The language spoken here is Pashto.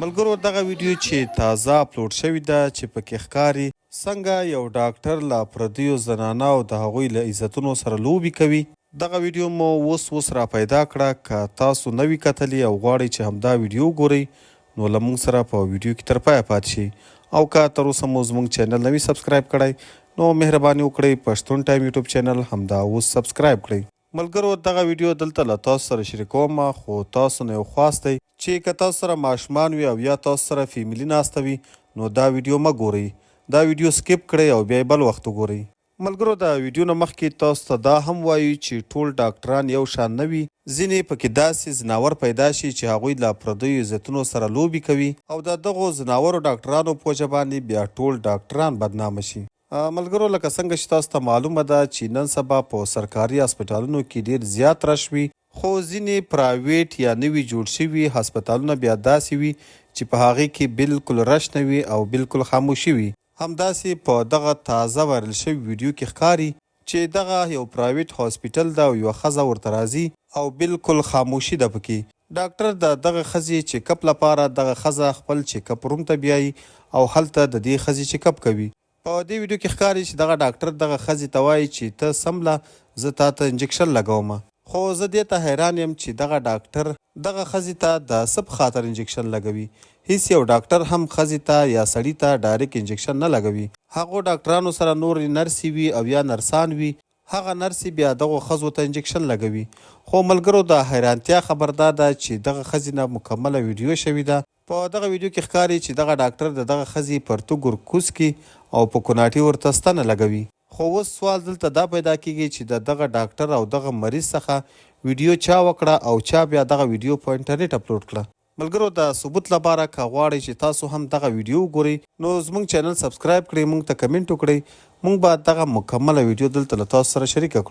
ملګرو دغه ویډیو چې تازه اپلوډ شوې ده چې پکې ښکاري څنګه یو ډاکټر له پردیو زنانه او د هغوی له عزتونو سره لوبې کوي. دغه ویډیو مو اوس اوس را پیدا کړه، که تاسو نه وي کتلې او غواړئ چې همدا ویډیو وګورئ نو له مونږ سره په ویډیو کې تر پایه پاتې شئ او که تر اوسه مو زمونږ چینل نه وي سبسکرایب کړی نو مهرباني وکړئ پښتون ټایم یوټیوب چینل همدا اوس سبسکرایب کړئ. ملګرو دغه ویډیو دلته له تاسو سره شریکوم خو تاسو نه یو خواست دی چې که تاسو سره ماشومان وي او یا تاسو سره فیملی ناسته وي نو دا ویډیو مه ګورئ، دا ویډیو سکیپ کړئ او بیا یې بل وخت وګورئ. ملګرو د ویډیو نه مخکې تاسو ته دا هم وایو چې ټول ډاکټران یو شان نه وي، ځینې پکې داسې ځناور پیدا شي چې هغوی له پردیو عزتونو سره لوبې کوي او د دغو ځناورو ډاکټرانو په وجه باندې بیا ټول ډاکټران بدنامه شي. ملګرو لکه څنګه چې تاسو ته معلومه ده چې نن سبا په سرکاري هسپتالونو کې ډیر زیات رش وي، خو ځینې پرایویټ یا نوي جوړ شوي هسپتالونه بیا داسې وي چې په هغې کې بالکل رش نه وي او بالکل خاموشي وي. همداسې په دغه تازه وایرل شوي ویډیو کې ښکاري چې دغه یو پرایویټ هاسپیټل ده او یوه ښځه ورته راځي او بالکل خاموشي ده پکې. ډاکټر د دغه ښځې چیک اپ لپاره دغه ښځه خپل چیک اپ روم ته بیایي او هلته د دې ښځې چیک اپ کوي. په دې ویډیو کې ښکاري چې دغه ډاکټر دغه ښځې ته وایي چې ته سمله زه تاته انجکشن لګوم. خو زه دې ته حیران یم چې دغه ډاکټر دغه ښځې ته د څه په خاطر انجکشن لګوي؟ هیڅ یو ډاکټر هم ښځې ته یا سړي ته ډایرک انجکشن نه لګوي. هغو ډاکټرانو سره نورې نرسې وي او یا نرسان وي، هغه نرسې بیا دغو ښځو ته انجکشن لګوي. خو ملګرو د حیرانتیا خبر دا ده چې دغه ښځې نه مکمله ویډیو شوې ده. په دغه ویډیو کې ښکاري چې دغه ډاکټر د دغه ښځې پرتوګ ور کوز کړي او په کوناټي ورته ستنه لګوي. خو اوس سوال دلته دا پیدا کیږي چې د دغه ډاکټر او دغه مریض څخه ویډیو چا وکړه او چا بیا دغه ویډیو په انټرنیټ اپلوډ کړه؟ ملګرو د ثبوت لپاره که غواړئ چې تاسو هم دغه ویډیو وګورئ نو زموږ چینل سبسکرایب کړئ، موږ ته کمنټ وکړئ، موږ به دغه مکمله ویډیو دلته له تاسو سره شریکه کړو.